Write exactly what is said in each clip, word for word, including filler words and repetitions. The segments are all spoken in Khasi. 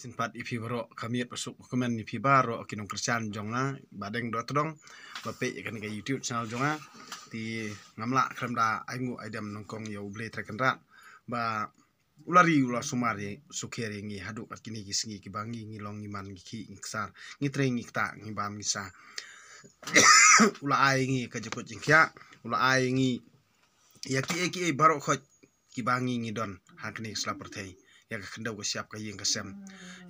Sngewbha ïa phi baroh ka miet ba suk ka kmen ïa phi baroh ki nongkyrshan jong nga ba dang doh tdong ba peit ïa kane ka YouTube channel jong nga. Te ngam lah khlem da ai nguh ai dem nyngkong ïa U Blei Trai Kynrad ba u la ri u la sumar ïa sukher ïa ngi haduh kat kine ki sngi kiba ngi ngi long ngi man ngi khih ngi ksar ngi trei ngi ktah ngi bam ngi sah. U la ai ngi ka jingkoit jingkhiah, u la ai ngi ïa kiei kiei baroh khoit kiba ngi ngi don ha kane ka sla pyrthei, ïa ka khyndew ka shyiap ka ïing ka sem,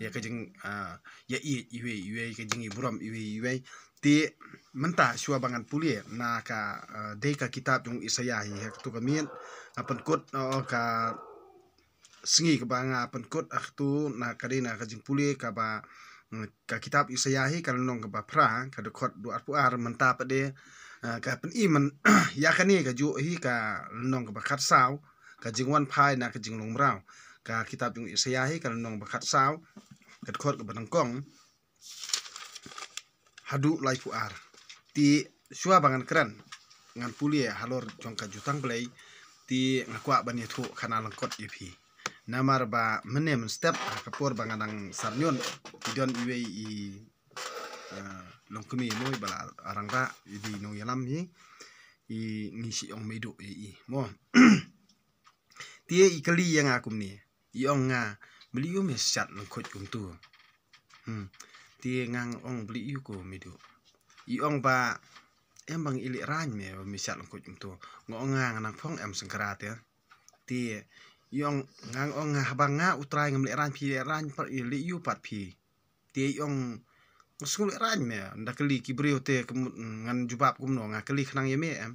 ïa ka jing ah, ïa i iwei iwei ka jing i burom iwei iwei. Te mynta shuwa ba ngan pule na ka ah, dei ka kitab jong Isaiah hi ha katu ka miet nga pynkut oh, ka sngi kaba nga pynkut ah tu na ka dei na ka jingpule kaba mm, ka kitab Isaiah hi ka lynnong kaba phra ka dkhot dua arphew ar mynta pat de ah, ka pyni man ïa kane ka juh hi ka lynnong kaba khatsaw ka jingwan phai na ka jinglong mraw. Ka kitab jong Isaiah hi ka lynnong ba khatsaw ka dkhot kaba nyngkong haduh laiphew ar. Te shuwa ba ngan kren ngan pule halor jong ka jutang Blei te nga kwah ban ïathuh khana lyngkot ïa phi. Namar ba mynne mynstep ha ka por ba nga dang sarñion ki don iwei i ah, longkmie mo iba la arang da i di nongïalam hi i ngi shi ong meiduh i i mo. Te i kylli ïa nga kumne i ong nga, "Balei ïa me shat lyngkhuid kumtu?" Hmm. Te nga ong, "Balei ïa ko meiduh?" I ong ba, "Em bang i leh rain me, me shat lyngkhuid kumtu." Nga ong nga, "Nga nang phong em sengkra te." Te i ong nga, ong nga, "Haba nga u trai ngam leh rain phi leh rain pat i leh ïa pat phi." Te i ong, "Nga sngew leh rain me, nda kylli ki briew te ka mut ngan jubab kumno, nga kylli khnang ïa me em."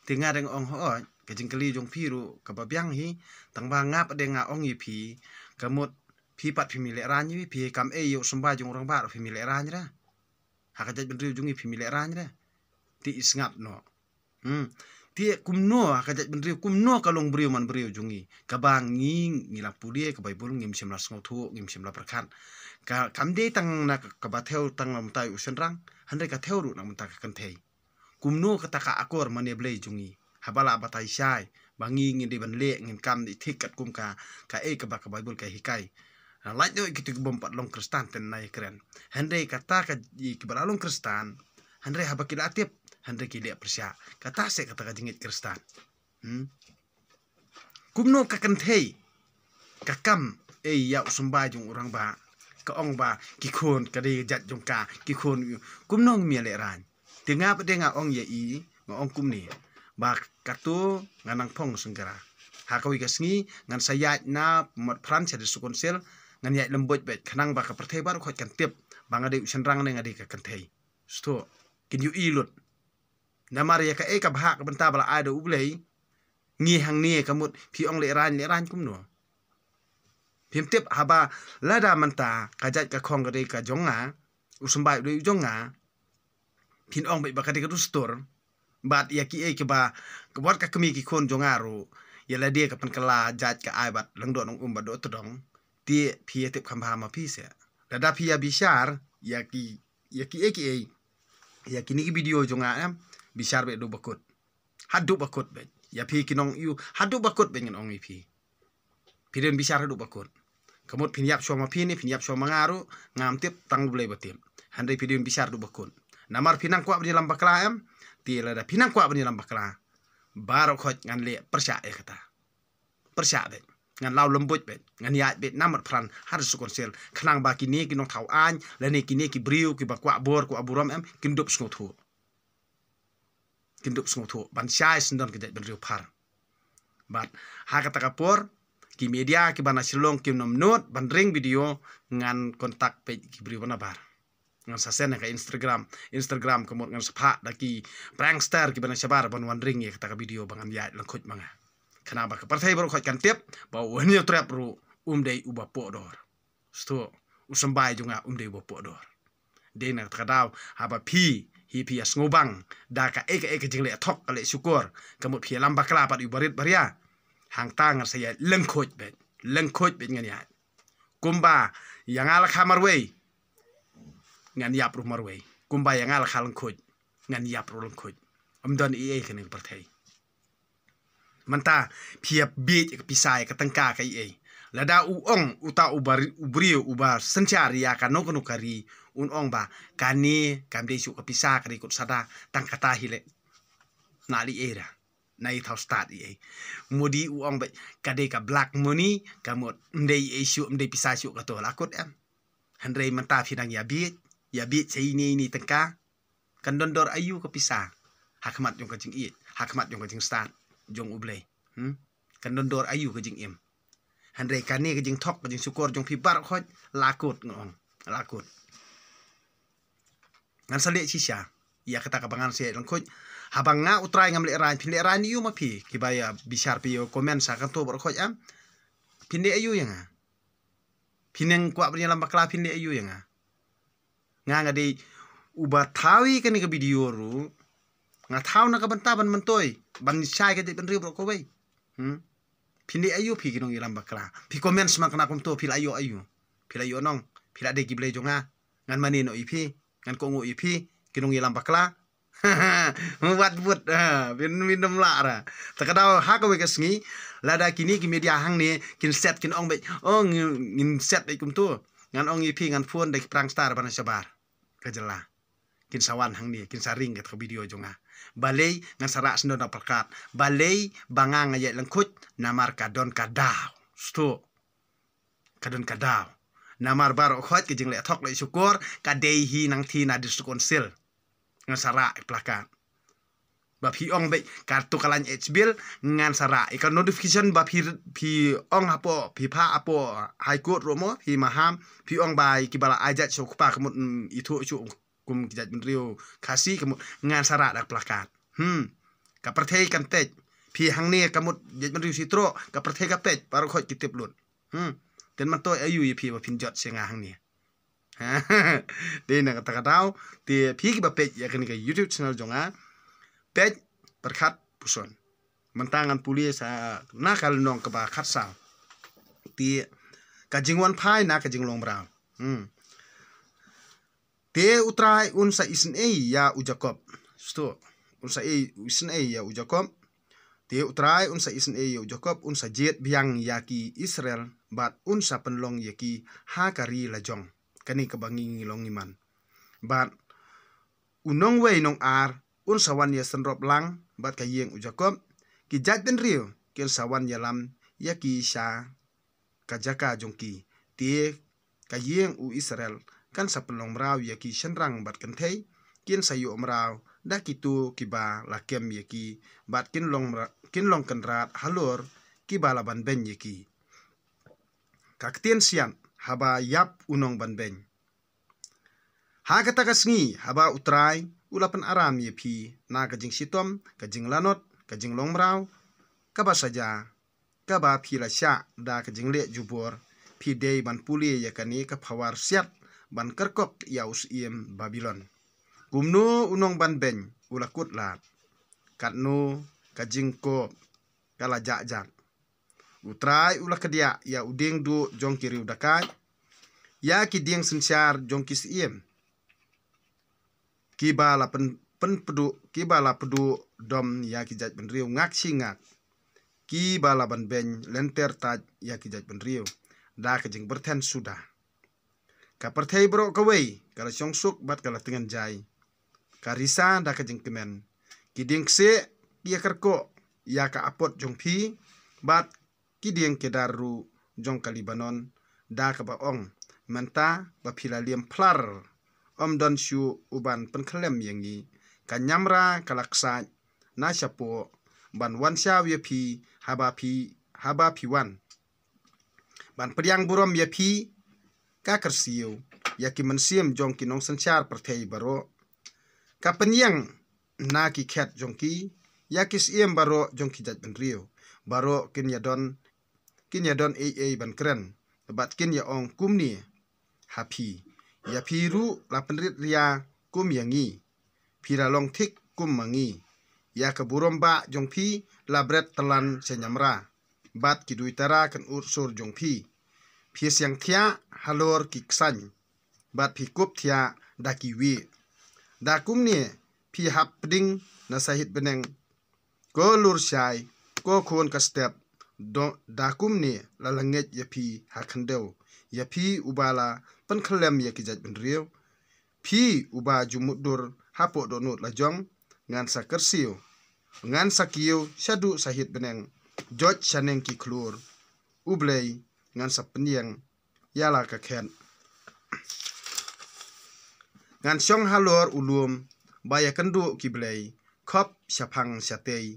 Te nga dang ong, "Hooid, ka jingkylli jong phi ruh kaba biang hi, tang ba nga pat de nga ong ïa phi, ka mut phi pat phi mi leh rain ïa phi, kam ei ïa u symbai jong u rangbah ruh phi mi leh rain re. Ha ka jaitbynriew jong ngi phi mi leh rain re." Te i sngap noh. Hmm. Te kumno ha ka jaitbynriew, kumno ka long briew man briew jong ngi, kaba ngi ngi la pule ka Baibl ngim shym la sngewthuh ngim shym la pyrkhat. Ka kam dei tang na ka, kaba thew tang na mynta u shynrang, hynrei ka thew ruh na mynta ka kynthei. Kumno kata ka akor mane Blei jong ngi, haba la batai shai ba ngi ngin dei ban leh ngin kam dei thik katkum ka, ka ei kaba ka Baibl ka hikai. Na lait noh kito ki bym pat long Khristan ten nai kren. Hynrei kata ka i kiba la long Khristan, hynrei haba ki la tip, hynrei ki leh pyrshah. Kata se kata ka jingngeit Khristan. Hmm? Kumno ka kynthei ka kam ei ïa u symbai jong u rangbah, ka ong ba ki khun ka dei jait jong ka, ki khun kumno ngim ïa leh rain. Te nga pat de nga ong ïa i, nga ong kumne, ba katu nga nang phong sengkra. Ha kawei ka sngi ngan sa ïaid na mot pran sha district council, ngan ïaid lymbuit beit khnang ba ka pyrthei baroh khoit kan tip ba nga dei u shynrang ne nga dei ka kynthei. Sngewthuh, kin ïohi lut. Namar ïa kaei ka bhah ka bynta ba la ai da U Blei, ngi hangne ka mut phi ong leh rain leh rain kumno? Phim tip haba lada mynta ka jait ka khong ka dei ka jong nga, u symbai u dei u jong nga, phin ong beit ba ka dei ka dustur. Bad ïa kiei kiba, ka wat ka kmie ki khun jong nga ruh, ïa lade ka pynkylla jait ka ai bad lyngdoh nongum bad doh tdong, te phi ïa tip kham bha ma phi se. Lada phi ïa bishar ïa ki, ïa kiei kiei, ïa kine ki video jong nga em, bishar beit haduh ba kut. Haduh ba kut beit. Ïa phi ki nong ïu, haduh ba kut beit ngan ong ïa phi. Phi dei ban bishar haduh ba kut. Ka mut phin ïap shuwa ma phi ne phin ïap shuwa ma nga ruh, ngam tip, tang U Blei ba tip. Hynrei phi dei ban bishar haduh ba kut. Namar phi nang kwah ban ïalam bakla em, te lada phi nang kwah ban ïalam bakla, baroh khoit ngan leh pyrshah ïa kata. Pyrshah beit. Ngan law lymbuit beit, ngan ïaid beit na mot pran ha district council, khnang ba kine ki nongthaw aiñ lane kine ki briew kiba kwah bor kwah burom em, kin dup sngewthuh. Kin dup sngewthuh ban shai syndon ka jaitbynriew phar. Bad ha kata ka por, ki media kiba na Shillong kim nym nud ban ring video, ngan contact beit ki briew ba na bar. Ngan sa send ha ka Instagram, Instagram ka mut ngan sa phah da ki prankster kiba na shabar ban wan ring ïa kata ka video ba ngan ïaid lyngkhuid ma nga. Khnang ba ka pyrthei baroh khoit kan tip ba u Hynñiewtrep ruh um dei uba poh dor. Sngewthuh, u symbai jong nga um dei uba poh dor. Dei na kata ka daw haba phi, hi phi ïa sngewbang da kaei kaei ka jingleh thok ka leh shukor, ka mut phi ïalam bakla bad uba rit baria, hangta ngan sa ïaid lyngkhuid beit. Lyngkhuid beit ngan ïaid. Kumba ïa nga la kha marwei, ngan ïap ruh marwei. Kumba ïa nga la kha lyngkhuid, ngan ïap ruh lyngkhuid. Ym don ei ei kane ka pyrthei. Mynta phi ïa bieit ka pisa ïa ka tyngka ka ei ei. Lada u ong uta u bari-, u briew uba synshar ïa kano kano ka ri, un ong ba kane kam dei shuh ka pisa, ka dei kut sada, tang kata hi leh. Na li ei ra. Na i thaw stad i ei. Modi u ong ba ka dei ka black money, ka mut ym dei ei shuh, ym dei pisa shuh kato, la kut em. Hynrei mynta phi dang ïa biej, ïa biej sa ine ine tyngka. Kan don dor aïu ka pisa ha khmat jong ka jingïeit, ha khmat jong ka jingstad jong U Blei? Hmm? Kan don dor aïu ka jingim? Hynrei kane ka jingthok, ka jingshukor jong phi baroh khoit, la kut nga ong, la kut. Ngan sa leh shisha ïa kata kaba ngan sa ïaid lyngkhuid. Haba nga U Trai ngam lehraiñ, phin lehraiñ aïu ma phi? Kiba ïa bishar phi ïa comment sa kyntu baroh khoit, em? Phin leh aïu ïa nga? Phin ïeng kwah ban ïalam bakla, phin leh aïu ïa nga? Nga, nga dei uba thaw ïa kane ka video ruh. Nga thaw na ka bynta ban myntoi, ban shai ka jaitbynriew baroh kawei. Hmm? Phin leh aïu phi ki nongïalam bakla? Phi comment sma kane kumto, phi la ïoh aïu? Phi la ïoh nong? Phi la dei ki blei jong nga? Ngan mane noh ïa phi, ngan kohnguh ïa phi ki nongïalam bakla. Wat but, ha, phin, phin ym lah ra. Te ka daw ha kawei ka sngi, lada kine ki media hangne kin set, kin ong beit, oh, ngin, ngin set beit kumto, ngan ong ïa phi, ngan phone da ki prankster ba na shabar ka jylla. Kin sa wan hangne, kin sa ring kata ka video jong nga. Balei? Ngan sa rah sngewdon da placard. Balei ba nga nga ïaid lyngkhuid? Namar ka don ka daw. Sdang. Ka don ka daw. Namar baroh khoit ka jingleh thok leh shukor ka dei hi nangta na District Council. Ngan sa rah placard. Ba phi ong beit kato ka lain H bill, ngan sa rah. Ïa ka notification ba phi, phi ong hapoh, phi phah hapoh High Court ruh mo, phi maham, phi ong ba ïa kiba la ai judge sha u kpa ka mut, mm, ithuh shuh kum ki jaitbynriew Khasi ka mut, ngan sa rah da placard. Hmm. Ka pyrthei kan peit. Phi hangne ka mut jaitbynriew Stroh, ka pyrthei ka peit, baroh khoit ki tip lut. Hmm. Te myntoi aïu ïa phi ba phin jot sha nga hangne? Te na kata ka daw, te phi kiba peit ïa kane ka YouTube channel jong nga, peit, pyrkhat, puson. Mynta ngan pule sa na ka lynnong kaba khatsaw. Te ka jingwan phai na ka jinglong mraw. Hmm. Te U Trai un sa isynei ïa u Jakob. Sdang. Un sa ei, isynei ïa u Jakob. Te U Trai un sa isynei ïa u Jakob, un sa jied biang ïa ki Israel, bad un sa pynlong ïa ki ha ka ri la jong. Kane kaba ngi ngi long ngi man. Bad u nongwei nongar un sa wan ïasynrop lang bad ka ïing u Jakob, ki jaitbynriew kin sa wan ïalam ïa ki sha ka jaka jong ki. Te ka ïing u Israel kan sa pynlong mraw ïa ki shynrang bad kynthei, kin sa ïoh mraw da kito kiba la kem ïa ki, bad kin long mra-, kin long kynrad halor kiba la banbeiñ ïa ki. Ka ktien siat haba ïap u nongbanbeiñ. Ha kata ka sngi, haba U Trai u la pynaram ïa phi na ka jingshitom, ka jinglanot, ka jinglong mraw, kaba saja, kaba phi la shah da ka jingleh jubor, phi dei ban pule ïa kane ka phawar siat ban kyrkok ïa u syiem Babilon. Kumno u nongbanbeiñ u la kut lad, katno ka jingkop ka la jah jak. U Trai u la kdiah ïa u dieng duh jong ki riew dakaid, ïa ki dieng synshar jong ki syiem, kiba la pyn-, pynpduh, kiba la pduh dom ïa ki jaitbynriew ngak shi ngak, kiba la banbeiñ lynter tait ïa ki jaitbynriew da ka jingbyrthen suda. Ka pyrthei baroh kawei ka la shong suk bad ka la tngen jai. Ka risa da ka jingkmen. Ki dieng ksieh ki ïakyrkoh ïa ka apot jong phi, bad ki dieng kedar ruh jong ka Lebanon, da kaba ong, mynta ba phi la liam phlar, ym don shuh uban pynkhyllem ïa ngi. Ka ñiamra ka la ksaid na shapoh ban wan shaw ïa phi, haba phi, haba phi wan ban pdiang burom ïa phi. Ka kyrsiew ïa ki mynsiem jong ki nongsynshar pyrthei baroh. Ka pynïeng na ki khet jong ki ïa ki syiem baroh jong ki jaitbynriew. Baroh kin ïadon, kin ïadon ei ei ban kren, bad kin ïa ong kumne ha phi: Ïa phi ruh la pynrit ria kum ïa ngi, phi la long thik kum ma ngi. Ïa ka burom bah jong phi la bret tlan sha ñiamra, bad ki duitara kynud sur jong phi. Phi siang thiah halor ki ksain, bad phi kup thiah da ki wieh. Da kumne phi hap pding na sahit bneng, ko lur shai, ko khun ka step, da kumne la la ngeit ïa phi ha khyndew, ïa phi uba la pynkhyllem ïa ki jaitbynriew. Phi uba ju mutdur hapoh dohnud la jong, ngan sa kyrsiew, ngan sa kiew shaduh sahit bneng, jot shaneng ki khlur. U Blei, ngan sa pynïeng ïa la ka khet. Ngan shong halor u lum ba ïakynduh ki blei, khop shaphang shatei.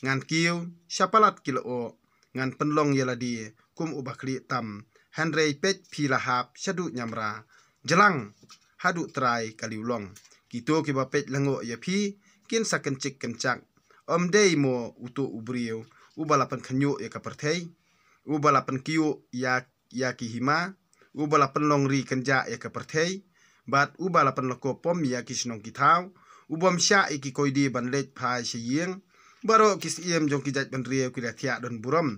Ngan kiew shapalat ki lyoh, ngan pynlong ïa lade kum uba khlieh tam. Hynrei peit, phi la hap shaduh ñiamra, jlang haduh trai ka liewlong. Kito kiba peit lyngngoh ïa phi kin sa kynchik kynchak. Ym dei mo uto u briew uba la pynkhynñiuh ïa ka pyrthei, uba la pynkyiuh ïa ïa ki hima, uba la pynlong ri kynjah ïa ka pyrthei, bad uba la pynlong pom ïa ki shnong ki thaw, u bym shah ïa ki koidi ban leit phai sha ïing. Baroh ki syiem jong ki jaitbynriew ki la thiah don burom,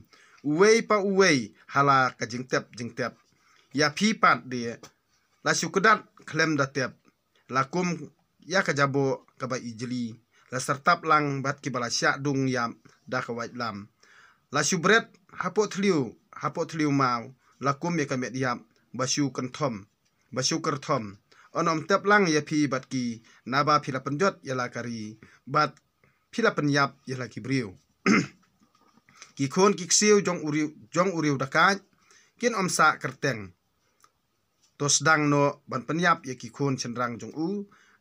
uwei pa uwei ha la ka jingtep jingtep. Ïa phi pat de, la shu kdat khlem da tep, la kum ïa ka jaboh kaba ijli, la syrtap lang bad kiba la shah dung ïap da ka waitlam. La shu bret hapoh thliew, hapoh thliew maw, la kum ïa ka met ïap ba shu kynthom, ba shu kyrthom. Yn ym tep lang ïa phi bad ki, naba phi la pynjot ïa la ka ri, bad phi la pynïap ïa la ki briew. Ki khun ki ksiew jong u riew, jong u riew dakaid, kin ym sah kyrteng. To sdang noh ban pynïap ïa ki khun shynrang jong u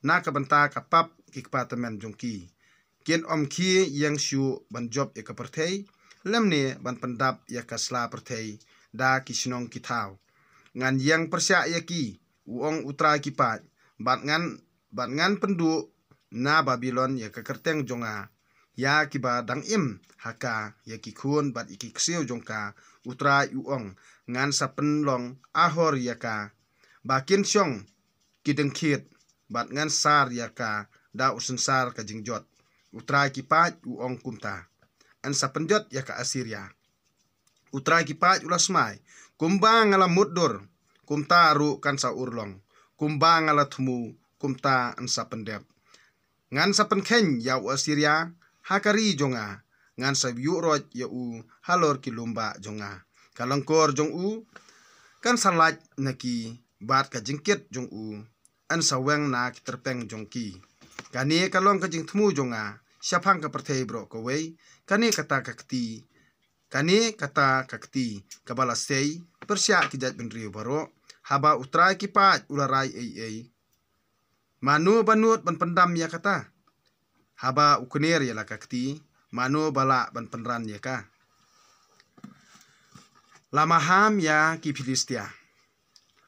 na ka bynta ka pap ki kpa tymmen jong ki. Kin ym khie ïeng shuh ban jop ïa ka pyrthei, lymne ban pyndap ïa ka sla pyrthei da ki shnong ki thaw. Ngan ïeng pyrshah ïa ki, u ong U Trai ki paid, bad ngan, bad ngan pynduh na Babilon ïa ka kyrteng jong nga, ïa kiba dang im ha ka, ïa ki khun bad ïa ki ksiew jong ka. U Trai u ong, ngan sa pynlong ahor ïa ka ba kin shong ki dyngkhiat, bad ngan sar ïa ka da u synsar ka jingjot. U Trai ki paid u ong kumta. Yn sa pynjot ïa ka Assyria. U Trai ki paid u la smai, kumba nga la mutdur, kumta ruh kan sa urlong. Kumba nga la thmu, kumta yn sa pyndep. Ngan sa pynkheiñ ïa u Assyria ha ka ri jong nga, ngan sa ïuh roit ïa u halor ki lum bah jong nga. Ka lyngkor jong u kan sa lait na ki, bad ka jingkit jong u yn sa weng na ki tyrpeng jong ki. Kane ka long ka jingthmu jong nga shaphang ka pyrthei baroh kawei. Kane kata ka kti, kane kata ka kti kaba la sei pyrshah ki jaitbynriew baroh. Haba U Trai ki paid u la rai ei ei, mano ba nud ban pyndam ïa kata? Haba u kner ïa la ka kti, mano ba lah ban pynran ïa ka? La maham ïa ki Philistia.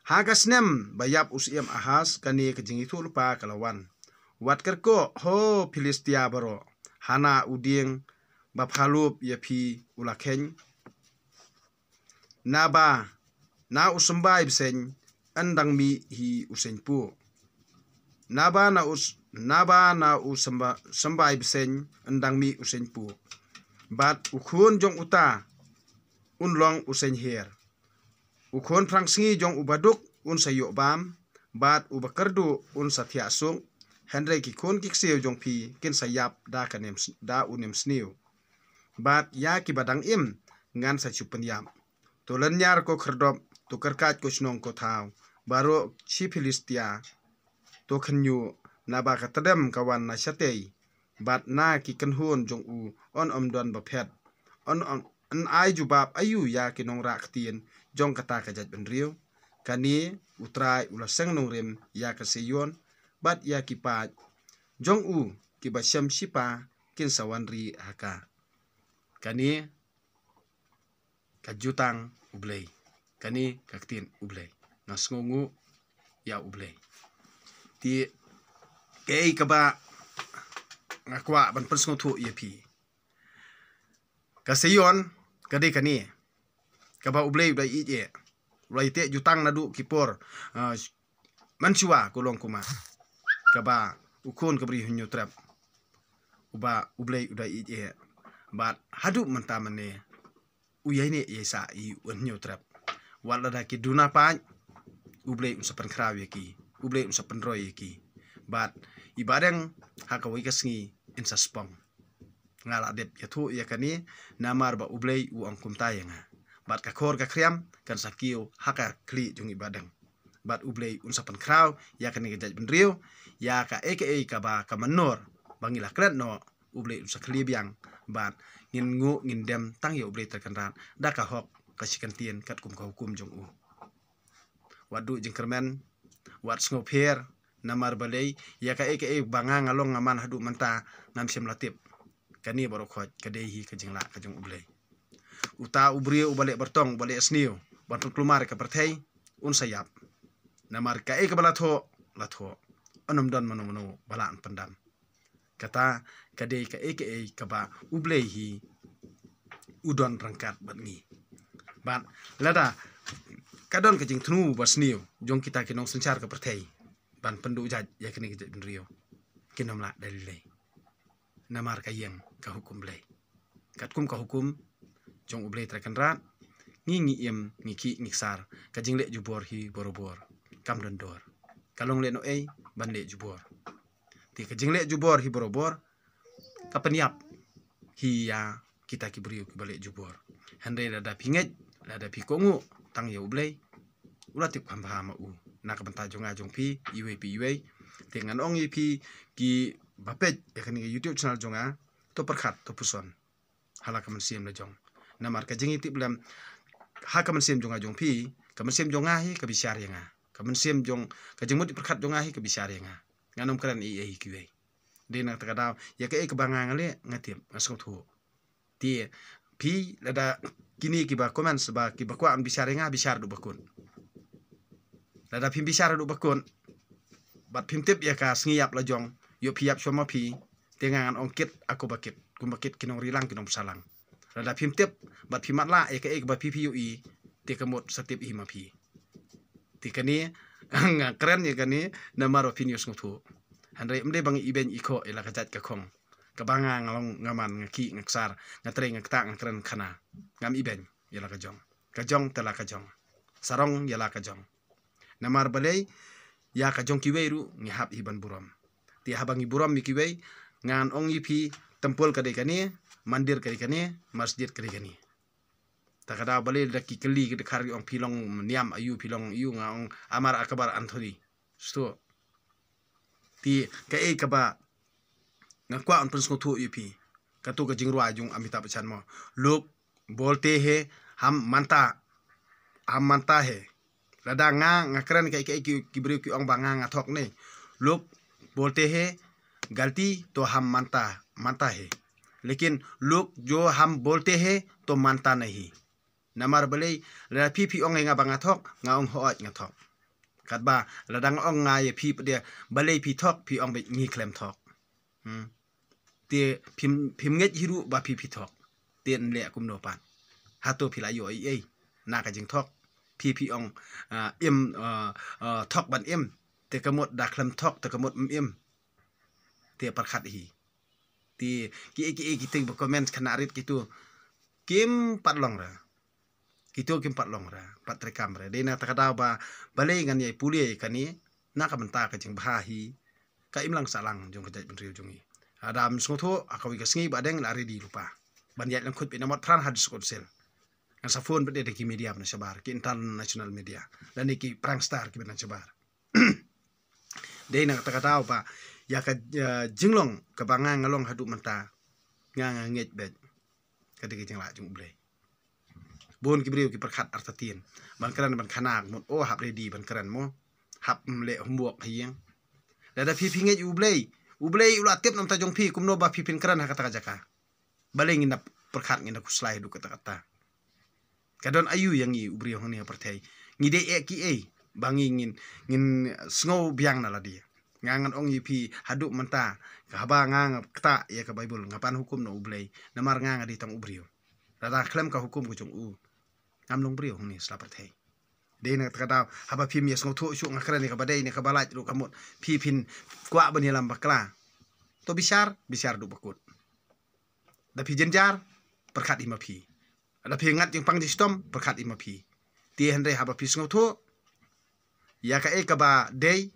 Ha ka snem ba ïap u syiem Ahas, kane ka jingithuhlypa ka la wan. Wat kyrkhu, ho Philistia baroh, hana u dieng ba phalup ïa phi u la kheiñ. Naba na u symbai bseiñ yn dang mih hi u seiñ puh. Naba na u s-, naba na u symba-, symbai bseiñ yn dang mih u seiñ puh. Bad u khun jong uta un long u seiñ her. U khun phrangsngi jong u baduk un sa ïoh bam, bad u bakyrduh un sa thiah suk. Hynrei ki khun ki ksiew jong phi kin sa ïap da ka nem s-, da u nem sniew. Bad ïa kiba dang im ngan sa shu pynïap. To lynñiar ko khyrdop, to kyrkhat ko shnong ko thaw, baroh shi Philistia to khynñiuh, naba ka tdem ka wan na shatei, bad na ki kynhun jong u yn ym don ba phet. Yn, yn, yn ai jubab aïu ïa ki nongrah ktien jong kata ka jaitbynriew? Kane U Trai u la seng nongrim ïa ka Seion bad ïa ki paid jong u kiba shem shipa kin sa wan ri ha ka. Kane ka jutang U Blei. Kane ka ktien U Blei. Nga sngewnguh ïa U Blei. Te kaei kaba nga kwah ban pynsngewthuh ïa phi? Ka Seion ka dei kane kaba U Blei u da ïeit eh. U la ïateh jutang naduh ki por, ah, mynshuwa, ko long kumne. Kaba u khun ka Bri Hynñiewtrep, uba U Blei u da ïeit eh, bad haduh mynta mynne u ïaineh ïaisah ïa u Hynñiewtrep. Wat lada ki duna paid, U Blei un sa pynkhraw ïa ki, U Blei un sa pynroi ïa ki. Bad i Bahdeng ha kawei ka sngi yn sa spong. Nga la dep ïathuh ïa kane, namar ba U Blei u ong kumta ïa nga. Bad ka khor ka khriam kan sa kiew ha ka khlieh jong i badeng. Bad U Blei un sa pynkhraw ïa kane ka jaitbynriew, ïa kaei kaei kaba ka manor ba ngi la klet noh, U Blei un sa khlieh biang. Bad ngin nguh ngin dem tang ïa U Blei Trai Kynrad da ka hok ka shikyntien katkum ka hukum jong u. Wat duh jingkyrmen, wat sngewpher, namar balei, ïa kaei kaei ba nga nga long nga man haduh mynta ngam shym la tip. Kane baroh khoit ka dei hi ka jinglah ka jong U Blei. Uta u briew uba leh bartong, uba leh sniew ban pynkulmar ïa ka pyrthei, un sa ïap. Namar kaei kaba la thoh, la thoh. Ym don mano mano ba lah ban pyndam. Kata ka dei kaei kaei kaba U Blei hi u don ryngkat bad ngi. Bad lada ka don ka jingthmu ba sniew jong kita ki nongsynshar ka pyrthei ban pynduh jait ïa kane ka jaitbynriew, kin ym lah da lei lei. Namar ka ïeng ka hukum Blei. Katkum ka hukum jong U Blei Trai Kynrad, ngi ngi im, ngi khih ngi ksar, ka jingleh jubor hi barobor kam don dor. Ka long lehnohei ban leh jubor. Te ka jingleh jubor hi barobor ka pynïap hi ïa kita ki briew kiba leh jubor. Hynrei lada phi ngeit, lada phi kohnguh tang ïa U Blei, u la tip kham bha ma u na ka bynta jong nga jong phi, iwei pa iwei. Te ngan ong ïa phi kiba peit ïa kane ka YouTube channel jong nga, to pyrkhat, to puson ha la ka mynsiem la jong. Namar ka jingïatiplem ha ka mynsiem jong nga jong phi, ka mynsiem jong nga hi ka bishar ïa nga. Ka mynsiem jong, ka jingmut pyrkhat jong nga hi ka bishar ïa nga. Ngan ym kren ei ei ïa kiwei. Dei na kata ka daw, ïa kaei kaba nga nga leh, nga tip, nga sngewthuh. Te phi, lada kine kiba comments ba kiba kwah ban bishar ïa nga, bishar haduh ba kut. Lada phim bishar haduh ba kut bad phim tip ïa ka sngi ïap la jong, ïoh phi ïap shuwa ma phi, te nga ngan ong kit, a kumba kit, kumba kit ki nongri lang ki nongpynsah lang. Lada phim tip bad phim matlah ïa kaei kaba phi phi ïohi, te ka mut sa tip hi ma phi. Te kane nga kren ïa kane namar ba phin ïohsngew thuh. Hynrei ym dei ba nga ibeiñ ikhoh ïa la ka jait ka khong kaba nga nga long nga man, nga khih nga ksar, nga trei nga ktah, nga kren khana. Ngam ibeiñ ïa la ka jong. Ka jong te la ka jong. Sarong ïa la ka jong. Namar balei, ïa ka jong kiwei ruh ngi hap hi ban burom. Te haba ngi burom ïa kiwei, ngan ong ïa phi, tempul ka dei kane, mandir ka dei kane, masjid ka dei kane. Ta ka daw balei da ki kylli ki dkhar ki ong phi long niam aïu, phi long aïu, nga ong Amar Akbar Anthony. Sngewthuh. Te kaei kaba nga kwah ban pynsngewthuh ïa phi, kato ka jingrwai jong Amitabh Bachchan mo, log bolte hain hum manta, hum manta hain. Lada nga nga kren kaei kaei ki, ki briew ki ong ba nga nga thok ne, log bolte hain galti to hum manta, manta hain, lekin log jo hum bolte hain to manta nahi. Namar balei, lada phi phi ong ïa nga ba nga thok, nga ong hooid nga thok. Katba lada nga ong nga ïa phi pat de balei phi thok, phi ong ba ngi khlem thok. Hmm. Te phim, phim ngeit hi ruh ba phi phi thok. Te yn leh kumno pat? Hato phi la ïoh ei ei na ka jingthok? Phi phi ong, ah, im, ah, ah, thok ban im. Te ka mut da khlem thok, te ka mut ym im. Te pyrkhat hi. Te kiei kiei kito ba comment khana rit kito kim pat long re. Kito kim pat long re, pat treikam re. Dei na kata ka daw ba balei ngan ïai pule ïa kane, na ka bynta ka jingbha hi ka imlang sahlang jong ka jaitbynriew jong ngi. Lada ym sngewthuh, ha kawei ka sngi ba dang la ready lypa ban ïaid lyngkhuid bad na Motphran ha District Council. Ngan sa phone bad de da ki media ba na shabar, ki international media, lane ki prangstar kiba na shabar. Dei na kata ka daw ba ïa ka, eh, jinglong kaba nga nga long haduh mynta, nga nga ngeit beit ka dei ka jinglah jong U Blei. Bun ki briew ki pyrkhat artatien ban kren ban khana, mut o hap ready ban kren mo, hap, mm, leh homework ha ïing. Lada phi phi ngeit U Blei, U Blei u la tip na ka bynta jong phi, kumno ba phi phin kren ha kata ka jaka? Balei ngin da pyrkhat, ngin da khuslai haduh katta katta? Ka don aïu ïa ngi u briew hangne ha pyrthei? Ngi dei eh kiei ba ngi ngin, ngin sngew biang na lade? Nga ngan ong ïa phi haduh mynta, ka haba nga nga ktah ïa ka Baibl, nga pan hukum na U Blei, namar nga nga dei tang u briew. Lada khlem ka hukum ka jong u, ngam long briew hangne sla pyrthei. Dei na kata ka daw, haba phim ïa sngewthuh shuh nga kren ïa kaba dei ne kaba lait ruh, ka mut phi phin kwah ban ïalam bakla. To bishar, bishar haduh ba kut. Da phi jynjar, pyrkhat hi ma phi. Da phi ngat jingpang jingshitom, pyrkhat hi ma phi. Te hynrei haba phi sngewthuh ïa kaei kaba dei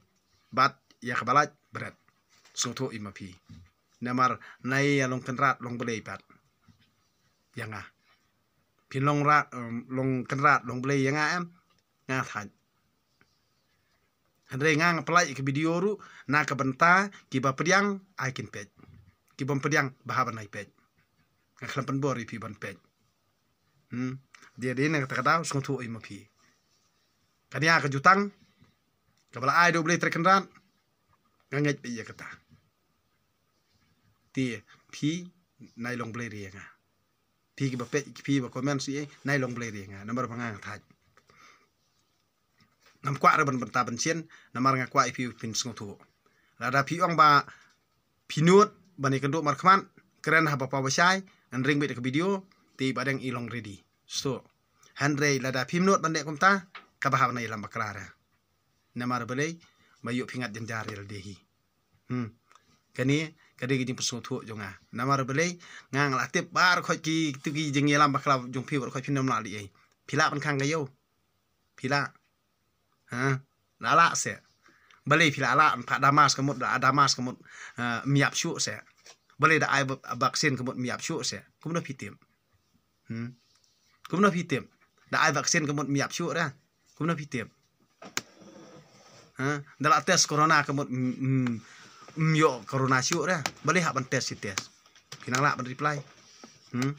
bad ïa kaba lait, bret, sngewthuh hi ma phi. Namar nai ïa long kynrad long Blei pat ïa nga. Phin long ra, em, long kynrad long Blei ïa nga em? Nga thait. Hynrei nga nga pynlait ïa ka video ruh na ka bynta kiba pdiang ai kin peit. Kibym pdiang ba hap ban ai peit. Nga khlem pynbor ïa phi ban peit. Hmm. Dei dei na kata ka daw sngewthuh ïa ma phi. Kane ka jutang kaba la ai da U Blei Trai Kynrad, nga ngeit beit ïa kata. Te phi nai long Blei ri ïa nga. Phi kiba peit, phi ba comment shi, nai long Blei ri ïa nga. Namar ba nga nga thait. Ngam kwah re ban bynta ban sien, namar nga kwah ïa phi phin sngewthuh. Lada phi ong ba phi nud ban ïakynduh markhmat, kren haba paw ba shai, ngan ring beit da ka video, te ba dang i long ready. Sngewthuh. Hynrei lada phim nud ban leh kumta, kaba hap nai ïalam bakla re. Namar balei, ba ïoh phi ngat jynjar ïa lade hi. Hmm. Kane ka dei ka jingpynsngewthuh jong nga. Namar balei, nga nga la tip baroh khoit ki, tu ki jingïalam bakla jong phi baroh khoit phin ym lah leh ei. Phi lah ban khang ka ïew. Phi lah. Ha? La lah se. Balei phi la lah, pha da mask ka mut, da, da mask ka mut, eh, ym ïap shuh se. Balei da ai ba-, vaccine ka mut ym ïap shuh se. Kumno phi tip? Hmm. Kumno phi tip? Da ai vaccine ka mut ym ïap shuh re. Kumno phi tip? Ha? Da la test corona ka mut, mm, mm, ym ïoh corona shuh re. Balei hap ban test shi test? Phi nang lah ban reply. Hmm?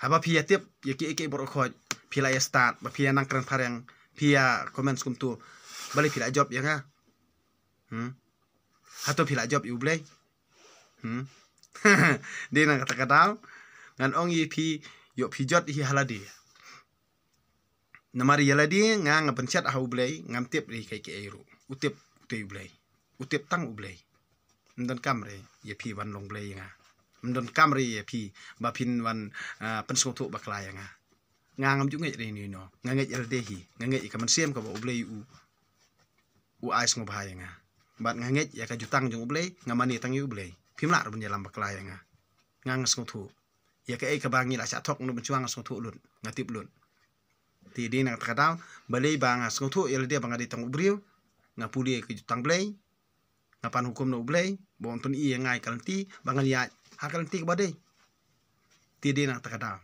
Haba phi ïa tip ïa kiei kiei baroh khoit, phi la ïa start, ba phi ïa nang kren phareng, phi ïa comment skumtu. Balei phi la jop ïa nga? Hmm? Hato phi la jop ïa U Blei? Hmm? Dei na kata ka daw ngan ong ïa phi, ïoh phi jot hi ha lade. Namar ïa lade nga nga pynshitom ha U Blei, ngam tip ri kiei kiei ruh. U tip, u tip U Blei. U tip tang U Blei. Ym donkam re ïa phi wan long Blei ïa nga. Ym donkam re ïa phi ba phin wan, ah, pynsngewthuh bakla ïa nga. Nga ngam ju ngeit re ïa no. Nga ngeit ïa lade hi. Nga ngeit ïa ka mynsiem kaba U Blei u, u ai sngewbha ïa nga. Bad nga ngeit ïa ka jutang jong U Blei, nga mane tang ïa U Blei. Phim lah re ban ïalam bakla ïa nga. Nga nga sngewthuh. Ïa kaei kaba ngi la shah thok, ngi mynshuwa nga sngewthuh lut, nga tip lut. Te dei na kata ka daw, balei ba nga sngewthuh ïa lade ba nga dei tang u briew, nga pule ïa ka jutang Blei, nga pan hukum na U Blei, ba un pyni ïa nga ïa ka lynti ba ngan ïaid ha ka lynti kaba dei. Te dei na kata ka daw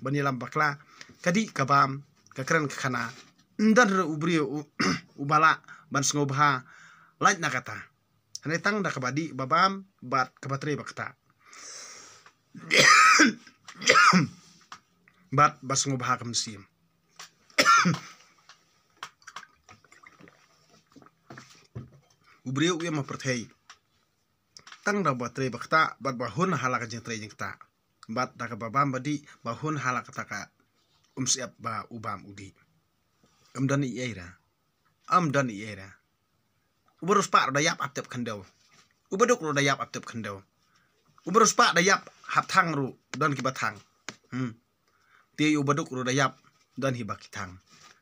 ban ïalam bakla, ka dih ka bam, ka kren ka khana. Ym don re u briew u, uba lah ban sngewbha lait na kata. Hynrei tang da kaba dih ba bam bad kaba trei ba ktah. Bad ba sngewbha ka mynsiem. U briew u ïam ha pyrthei tang da ba trei ba ktah bad ba hun ha la ka jingtrei jingktah. Bad da kaba bam ba dih ba hun ha la kata ka umsyep ba u bam u dih. Ym don ei ei re. Ym don ei ei re. Uba riewspah ruh da ïap hap tep khyndew. Uba duk ruh da ïap hap tep khyndew. Uba riewspah da ïap hap thang ruh don kiba thang. Hmm. Te uba duk ruh da ïap don hi ba ki thang.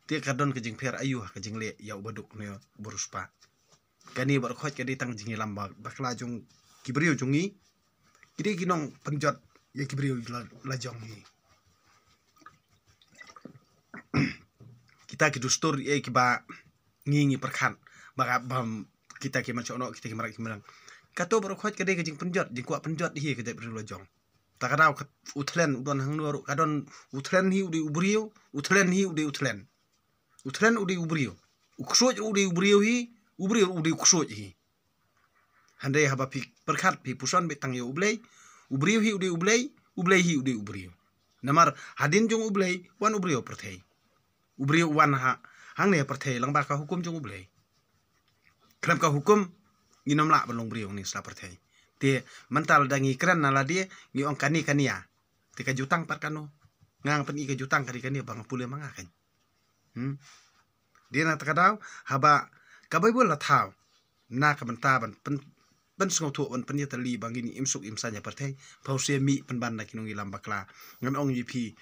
Te ka don ka jingpher aïu ha ka jingleh ïa uba duk ne uba riewspah. Kane baroh khoit ka dei tang jingïalam ba-, bakla jong ki briew jong ngi. Ki dei ki nongpynjot ïa ki briew la, la jong ngi. Kita ki dustur ïa kiba ngi ngi pyrkhat ba ka bam kita ki mynshuwa, kita ki mrad ki mrad. Kato baroh khoit ka dei ka jingpynjot, jingkwah pynjot hi ka jaitbynriew la jong. Ta ka daw ka u thlen u don hangno ruh, ka don u thlen hi u dei u briew, u thlen hi u dei u thlen. U thlen u dei u briew. U ksuid u dei u briew hi, u briew u dei u ksuid hi. Hynrei haba phi pyrkhat phi puson beit tang ïa U Blei, u briew hi u dei U Blei, U Blei hi u dei u briew. Namar hadien jong U Blei wan u briew pyrthei. U briew wan ha, hangne pyrthei lang ba ka hukum jong U Blei. Khlem ka hukum ngin ym lah ban long briew hangne sla pyrthei. Te mynta lada ngi kren na lade ngi ong kane kane ïa. Te ka jutang pat kano? Nga nga pyni ka jutang kane kane ba nga pule ma nga kan. Hmm. Dei na kata ka daw, haba ka Baibl la thaw na ka bynta ban pyn-, pynsngewthuh ban pynïatylli ba ngin im suk im saiñ ha pyrthei, pha u sngewmih pynban na ki nongïalam bakla. Ngan ong ïa phi,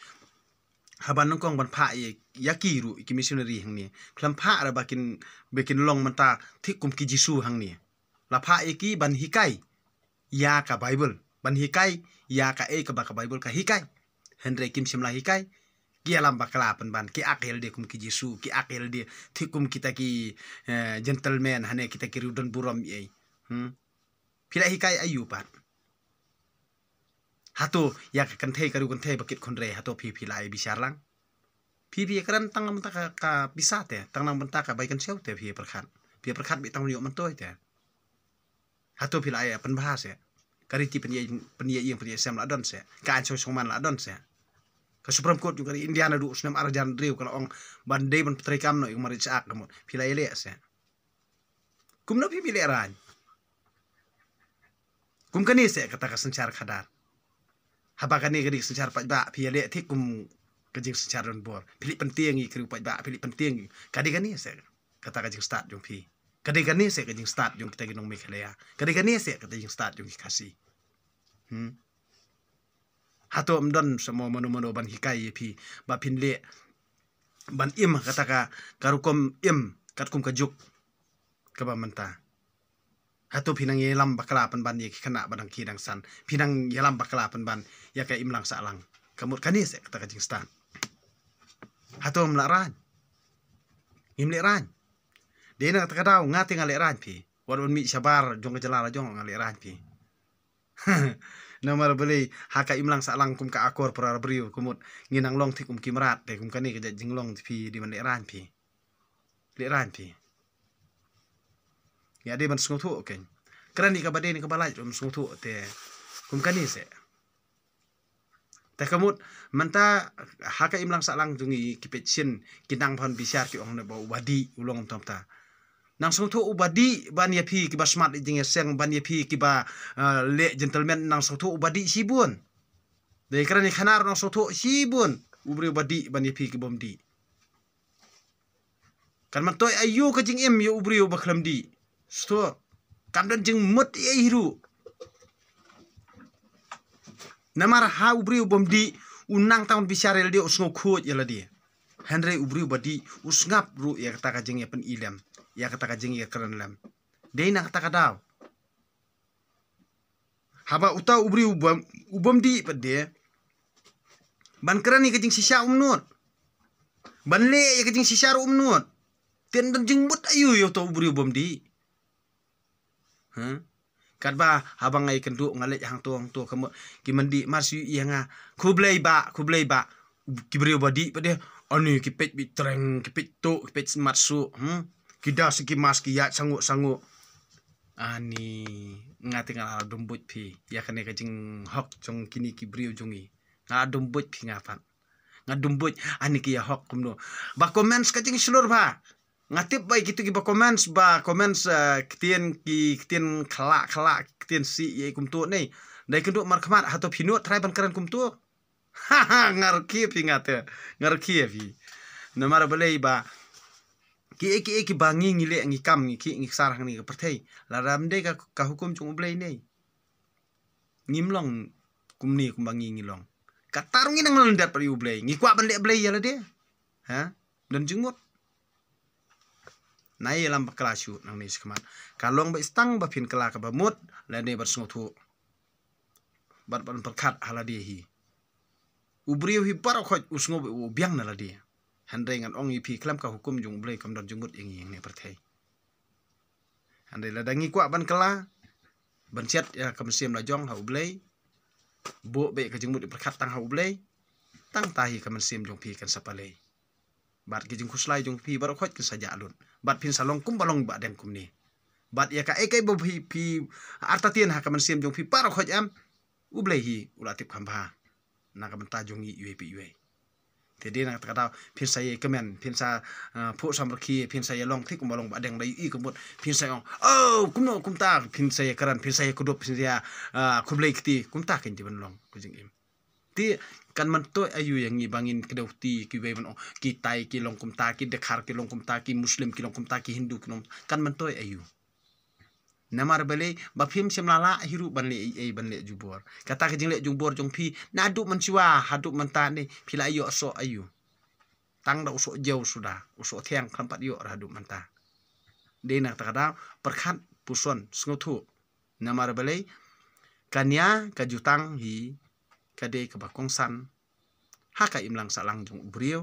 haba nyngkong ban phah ïa, ïa ki ruh ki missionary hangne, khlem phah re ba kin, ba kin long mynta thik kum ki Jisu hangne. La phah ïa ki ban hikai ïa ka Baibl, ban hikai ïa kaei kaba ka Baibl ka hikai. Hynrei kim shym la hikai. Ki ïalam bakla pynban, ki act ïa lade kum ki Jisu, ki act ïa lade thik kum kita ki, eh, gentleman, hangne kita ki riewdon burom ei. Hmm. Phi la hikai aiu pat? Hato ïa ka kynthei, ka riew kynthei ba kit khun re, hato phi, phi la ai bishar lang? Phi, phi ïa kren tang namar ka, ka pisa te, tang namar ka bai kan siaw te phi ïa pyrkhat. Phi ïa pyrkhat beit tang ïoh myntoi te. Hato phi la ai pynbha se? Ka riti pynïaid, pynïaid ïing pynïaid sem la don se? Ka ain shong shong man la don se? Ka Supreme Court jong ka ri India naduh u snem ar hajar hynriew ka la ong ban dei ban pyntrei kam noh ïa ka marriage act ka mut. Phi la ïaleh se? Kumno phi, phi lehraiñ? Kum kane se kata ka synshar khadar? Haba kane ka dei ka synshar paidbah, phi ïaleh thik kum ka jingsynshar donbor. Phi leh pyntieng ïa ka riew paidbah, phi leh pyntieng. Ka dei kane se kata ka jingstad jong phi? Ka dei kane se ka jingstad jong kita ki nong Meghalaya? Ka dei kane se kata jingstad jong ki Khasi? Hmm. Hato ym don sa mo mano mano ban hikai ïa phi ba phin leh ban im kata ka, ka rukom im katkum ka juk kaba mynta? Hato phi nang ïalam bakla pynban ïa ki khynnah ba dang khie dang san? Phi nang ïalam bakla pynban ïa ka imlang sahlang? Ka mut kane se kata ka jingstad? Hato ym lehraiñ? Ngim lehraiñ? Dei na kata ka daw nga te nga lehraiñ phi. Wat ban mih shabar jong ka jylla la jong nga lehraiñ phi. Namar balei ha ka imlang sahlang kum ka akor para briew ka mut ngin nang long thik kum ki mrad te, kum kane ka jait jinglong phi dei ban lehraiñ phi? Lehraiñ phi? Ïa dei ban sngewthuh kein. Kren ïa kaba dei ne kaba lait ban sngewthuh te kum kane se. Te ka mut mynta ha ka imlang sahlang jong ngi ki peit sien, ki nang ban bishar ki ong ne ba u ba dih u long kumta kumta. Nang sngewthuh u ba dih ban ïa phi kiba smat ïa jingïaseng, ban ïa phi kiba, eh, leh gentleman, nang sngewthuh u ba dih shibun. Dei kren ïa khnar nang sngewthuh shibun u briew ba dih ban ïa phi kibym dih. Kan myntoi aiu ka jingim ïa u briew ba khlem dih? Sngewthuh. Kam don jingmut ei ei ruh. Namar ha u briew bym dih u nang tang bishar ïa lade, u sngewkhuid ïa lade. Hynrei u briew ba dih u sngap ruh ïa kata ka jingïapyni lem, ïa kata ka jingïakren lem. Dei na kata ka daw. Haba uta u briew u bym, u bym dih pat de, ban kren ïa ka jingshisha um nud. Ban leh ïa ka jingshisha ruh um nud. Te don jingmut aiu ïa uta u briew bym dih? Ha? Katba haba nga ïakynduh nga leit hangto hangto ka mut ki myndih mar shu ïa nga, khublei bah, khublei bah. Ki briew ba dih pat de, ani ki peit beit treng, ki peit tuh, ki peit smat suh, hmm? Ki da sa ki mask, ki ïaid sanguh sanguh. Ani, nga te nga la dum buit phi ïa kane ka jinghok jong kine ki briew jong ngi. Nga la dum buit phi nga pat. Nga dum buit, ani ki ïahok kumno. Ba comments ka jingshlur bha. Nga tip ba kito kiba comments, ba comments, eh, ktien ki, ktien khlak khlak, ktien sih ïa kumto ne. Da ïakynduh markhmat, hato phi nud trai ban kren kumto? Ha ha, nga rkhie phi nga te. Nga rkhie phi. Namar balei ba kiei kiei kiba ngi ngi leh, ngi kam, ngi khih ngi ksar hangne ka pyrthei, lada ym dei ka, ka hukum jong U Blei ne, ngim long kumne kumba ngi ngi long. Kata ruh ngi nang lyndet pat ïa U Blei, ngi kwah ban leh Blei ïa lade. Ha? Don jingmut. Nai ïalam bakla shuh nangne shakhmat. Ka long ba ïa stang ba phin kylla kaba mut lane ban sngewthuh. Bad ban pyrkhat ha lade hi. U briew hi baroh khoit u sngew ba u biang na lade. Hynrei ngan ong ïa phi, khlem ka hukum jong U Blei kam don jingmut ïa ngi hangne pyrthei. Hynrei lada ngi kwah ban kylla, ban siat ïa ka mynsiem la jong ha U Blei, buh beit ka jingmut ïa pyrkhat tang ha U Blei, tang ta hi ka mynsiem jong phi kan sa palei. Bad ki jingkhuslai jong phi baroh khoit kin sa jah lut. Bad phin sa long kumba long ba deng kumne. Bad ïa kaei kaei ba phi, phi artatien ha ka mynsiem jong phi baroh khoit em, U Blei hi u la tip kham bha na ka bynta jong ngi iwei pa iwei. Te dei na kata ka daw phin sa ïa kmen, phin sa, ah, phuh samrkhie, phin sa ïa long thik kumba long ba deng, da ïohi ka mut phin sa ïa ong, oh, kumno kumta, phin sa ïa kren, phin sa ïa kdup, phin sa ïa, ah, khublei kti, kumta kein te ban long ka jingim. Te kan myntoi aiu ïa ngi ba ngin kdew kti kiwei ban ong ki Thai ki long kumta, ki Dkhar ki long kumta, ki Muslim ki long kumta, ki Hindu ki long, kan myntoi aiu? Namar balei? Ba phim shym la lah hi ruh ban leh ei ei, ban leh jubor. Kata ka jingleh jubor jong phi naduh mynshuwa haduh mynta ne, phi la ïoh soh aiu? Tang da u soh jew suda, u soh thiang, khlem pat ïoh ra haduh mynta. Dei na kata ka daw pyrkhat, puson, sngewthuh. Namar balei? Ka nia ka jutang hi ka dei kaba kongsan ha ka imlang sahlang jong u briew.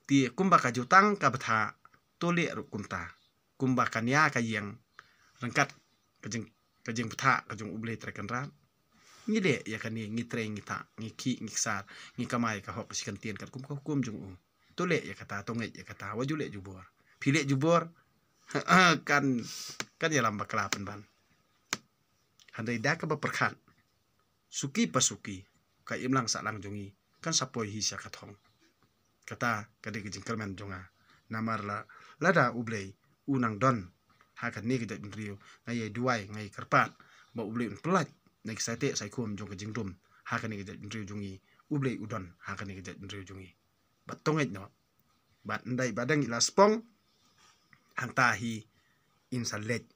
Te kumba ka jutang ka bthah, to leh ruh kumta. Kumba ka nia ka ïeng ryngkat ka jing, ka jingbthah ka jong U Blei Trai Kynrad. Ngi leh ïa kane, ngi trei, ngi thah, ngi khih, ngi ksar, ngi kamai ka hok shi kyntien katkum ka hukum jong u. To leh ïa kata, to ngeit ïa kata, wat ju leh jubor. Phi leh jubor, kan, kan ïalam bakla pynban. Hynrei da kaba pyrkhat suki pa suki, ka imlang sahlang jong ngi kan sa poi hi sha ka thong. Kata ka dei ka jingkyrmen jong nga. Namar la, lada U Blei u nang don ha kane ka jaitbynriew, nga ïa duwai, nga ïa kyrpad ba U Blei un pyllait na ki saiteh saikhum jong ka jingdum ha kane ka jaitbynriew jong ngi. U Blei u don ha kane ka jaitbynriew jong ngi. Bad to ngeit noh. Bad ym dei ba dang i la spong, hangta hi in sa leit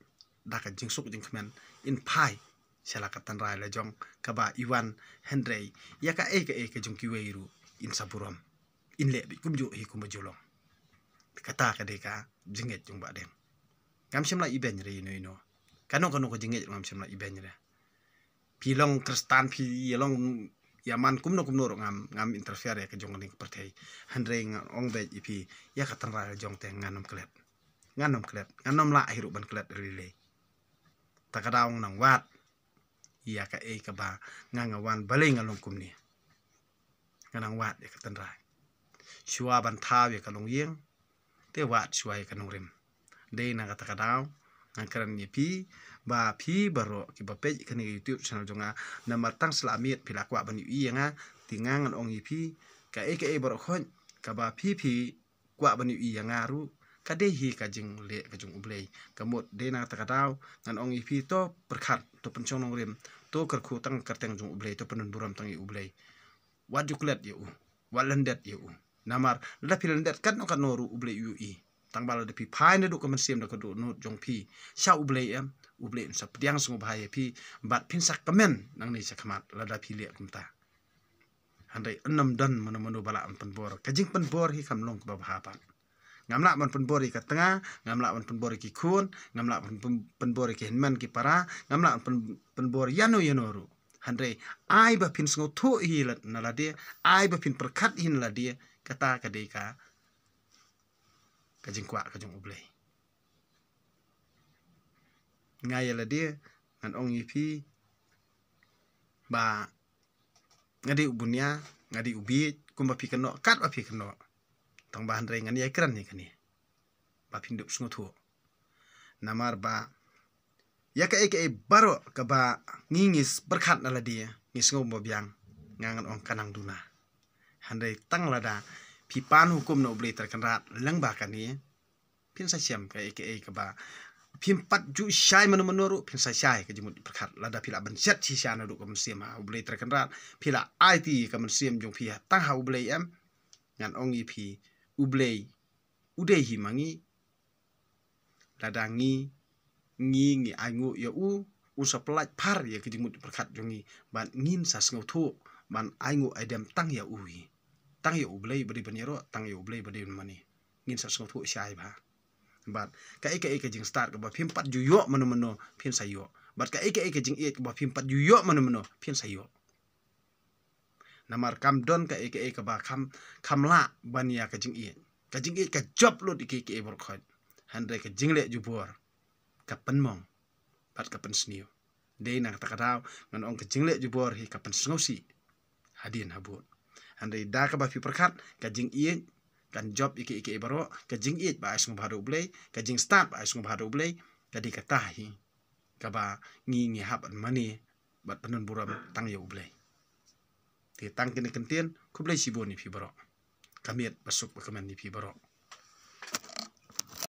da ka jingsuk jingkmen, in phai sha la ka tynrai la jong kaba i wan, hynrei ïa kaei kaei ka jong kiwei ruh in sa burom, in leh beit kumjuh hi kumba ju long. Kata ka dei ka jingngeit jong Bah Deng. Ngam shym la ibeiñ re ïa ino ino. Kano kano ka jingngeit ruh ngam shym la ibeiñ re. Phi long Khristan, phi ïa long ïa man kumno kumno ruh ngam, ngam interfere ïa ka jong kane ka pyrthei. Hynrei ngan ong beit ïa phi, ïa ka tynrai la jong te ngan ym klet. Ngan ym klet, ngan ym lah hi ruh ban klet lei lei. Ta ka daw ngan nang wad ïa kaei kaba nga, nga wan balei nga long kumne. Ngan nang wad ïa ka tynrai. Shuwa ban thaw ïa ka longïing, te wad shuwa ïa ka nongrim. Dei na kata ka daw ngan kren ïa phi ba phi baroh kiba peit kane ka YouTube channel jong nga, namar tang sla miet phi la kwah ban ïohi ïa nga, te nga ngan ong ïa phi, kaei kaei baroh khoit kaba phi phi kwah ban ïohi ïa nga ruh, ka dei hi ka jingleh ka jong U Blei. Ka mut dei na kata ka daw ngan ong ïa phi, to pyrkhat, to pynshong nongrim, to kyrkhu tang kyrteng jong U Blei, to pyndon burom tang ïa U Blei. Wat ju klet ïa u, wat lyndet ïa u. Namar lada phi lyndet katno katno ruh U Blei u ïohi. Tang ba lada phi phai naduh ka mynsiem da ka dohnud jong phi sha U Blei em, U Blei un sa pdiang sngewbha ïa phi, bad phin sa kmen nangne sha khmat lada phi leh kumta. Hynrei ym don mano mano ba lah ban pynbor. Ka jingpynbor hi kam long kaba bha pat. Ngam lah ban pynbor ïa ka tnga, ngam lah ban pynbor ïa ki khun, ngam lah ban pyn-, pynbor ïa ki hynmen ki para, ngam lah ban pyn-, pynbor ïano ïano ruh. Hynrei ai ba phin sngewthuh hi la, na lade, ai ba phin pyrkhat hi na lade, kata ka dei ka, ka jingkwah ka jong U Blei. Nga ïa lade ngan ong ïa phi ba nga dei u bunia, nga dei u bieit, kumba phi kynnoh, katba phi kynnoh. Tang ba hynrei ngan ïa kren ïa kane ba phin dup sngewthuh. Namar ba ïa kaei kaei baroh kaba ngi ngi pyrkhat na lade, ngi sngew ba biang, nga ngan ong ka nang duna. Hynrei tang lada phi pan hukum na U Blei Trai Kynrad lyngba kane, phin sa shem kaei kaei kaba phim pat ju shai mano mano ruh, phin sa shai ka jingmut jingpyrkhat. Lada phi la ban shet shisha naduh ka mynsiem ha U Blei Trai Kynrad, phi la aiti ka mynsiem jong phi ha tang ha U Blei em, ngan ong ïa phi, U Blei u dei hi ma ngi. Lada ngi, ngi, ngi ainguh ïa u, un sa pyllait phar ïa ka jingmut jingpyrkhat jong ngi, bad ngin sa sngewthuh ban ainguh aidem tang ïa u hi. Tang ïa U Blei ba dei ban ïaroh, tang ïa U Blei ba dei ban mane. Ngin sa sngewthuh shai bha. Bad kaei kaei ka jingstad kaba phim pat ju ïoh mano mano, phin sa ïoh. Bad kaei kaei ka jingïeit kaba phim pat ju ïoh mano mano, phin sa ïoh. Namar kam don kaei kaei kaba kham, kham lah ban ïa ka jingïeit. Ka jingïeit ka jop lut ïa kiei kiei baroh khoit. Hynrei ka jingleh jubor ka pynmong bad ka pynsniew. Dei na kata ka daw ngan ong ka jingleh jubor hi ka pynsngewsih hadien habud. Hynrei da kaba phi pyrkhat, ka jingïeit kan jop ïa kiei kiei baroh. Ka jingïeit ba ai sngewbha da U Blei, ka jingstad ba ai sngewbha da U Blei, ka dei kata hi kaba ngi, ngi hap ban mane bad pyndon burom tang ïa U Blei. Te tang kine ki kyntien, khublei shibun ïa phi baroh. Ka miet ba suk ba kmen ïa phi baroh.